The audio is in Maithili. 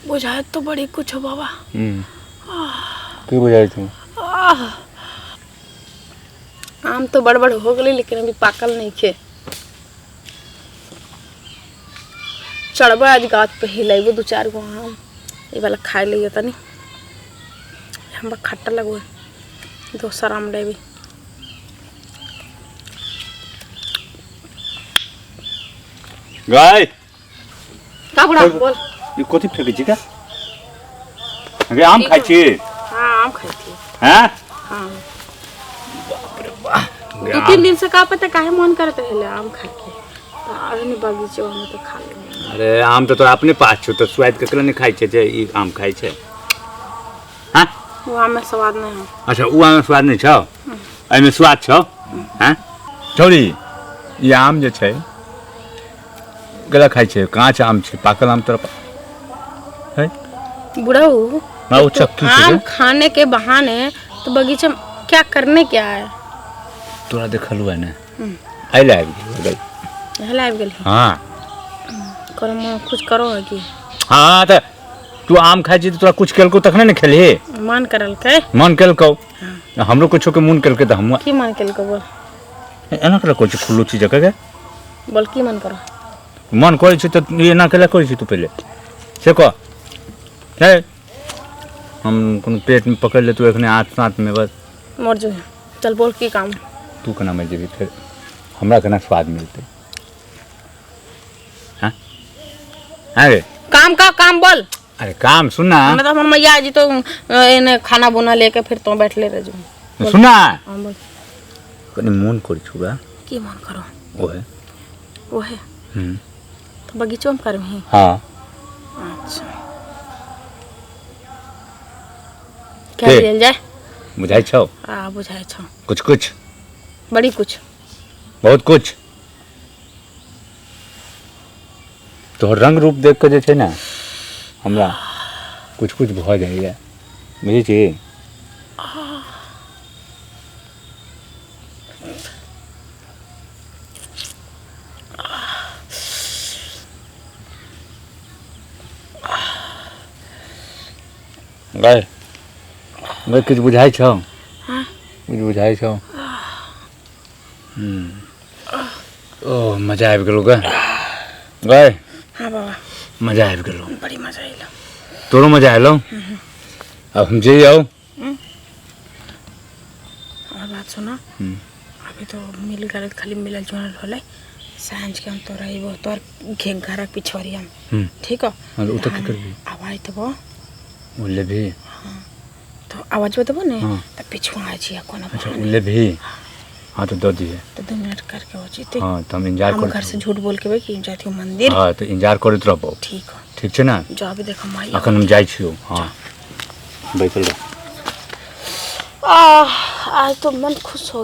बुझाए तो बड़ी कुछ हो बाबा। की बुझाइ छौ? आम तो बड़ बड़ हो गई लेकिन अभी पाकल नहीं खे। चढ़बो आज गाछ पे हिलेबो दू चार गो आम, ये वाला खाए लियो तनी, हमरा खट्टा लगो है, दोसर आम लेबी। गाय का बुढ़ा बोल, ई कथी फेकै छी का? अगे आम खाइ छी? हां आम खाइ छी। हैं? हां। बाप रे बाप, दू तीन दिन से का पता काहे मन करत रहले आम खाए के, तो आदमी बगीचे में तो खा ले। अरे आम तो तोरा अपने पास छौ, तो स्वाद केकरा नहीं खाइ छै जे ई आम खाइ छै? हाँ? वो आम में स्वाद नहीं है। अच्छा वो आम में स्वाद नहीं छौ, एहिमे स्वाद छौ? हाँ छौरी, ई आम जे छै केला खाइ छै? काँच आम छै, पाकल आम तोरा है? बुढ़ऊ हाँ, वो तो चक्की छै आम रे। खाने के बहाने तो बगीचे में क्या करने क्या है? तोरा देखलू है ने, आइ आबि गेल। हेला आबि गेल? हाँ। करो मन कुछ करो है की? हाँ तऽ तू आम खाइ छी तऽ तोरा कुछ केलकौ तखने ने खेलही। मन करलकै। मन केलकौ, हमरो कुछो के मन केलकै तऽ हमहूँ। की मन केलकौ बोल? एना केला कहै छी खुल्लू चीज के? बोल की मन करो? मन करै छै तऽ एना केला कहै छी तू? पहिले से कह। हे हम कोनो पेटमे पकड़ि लेतौ एखने हाथ साथमे बस मर जो। चल बोल की काम? तू केना मरि जेबही? फेर हमरा केना स्वाद मिलतै? हाँ हाँ रे, काम का काम बोल। अरे काम सुन ना। हमरा तो हमर मैया जी तो एने खाना बुना लेके फिर तो बैठले रह जो। सुन ना। हाँ बोल। कनी मोन करै छौ बा। की मन करो? ओहे। ओहे? हम्म। तो बगीचो में करबही? हाँ। अच्छा क्या के? दियल जाए? बुझाइ छौ? आ बुझाइ छौ। कुछ कुछ? बड़ी कुछ। बहुत कुछ। तोहर रंग रूप देख के जे छै ने हमरा कुछ कुछ भऽ जाइए, बुझै छी? गए गए किछु बुझाइ छौ? हाँ। किछु बुझाइ छौ? ओ मजा आबि गेलौ गे गए। हाँ बाबा। मजा आबि गेलौ। बड़ी मजा आइलो। तोरो मजा आयलो? अब हम जइयौ। और बात सुना, अभी तो मिल गए, खाली मिलल जुलल होलै। साँझ के हम तोरा अइबो तोर घे घर के पिछवाड़ी हम। ठीक हो? हाँ, उ तऽ की करबी? आवाज देबो। ओ लेबही? तो आवाज देबो ने। हाँ। तऽ पिछुआ आ जिया कोनो अच्छा ओ बहाने। लेबही? हाँ तो दऽ दिहे। तो 2 मिनट करके हो जैते। हाँ तऽ हम इंतजार हम करैत घर से झूठ बोल के कि जाती हूँ मंदिर। हाँ तऽ इंतजार करैत रहबौ। ठीक हो। ठीक छै ने? जो अभी देखो माई। अखन हम जाइ छियौ। हाँ बैठल रह। आह, आज तो मन खुश हो।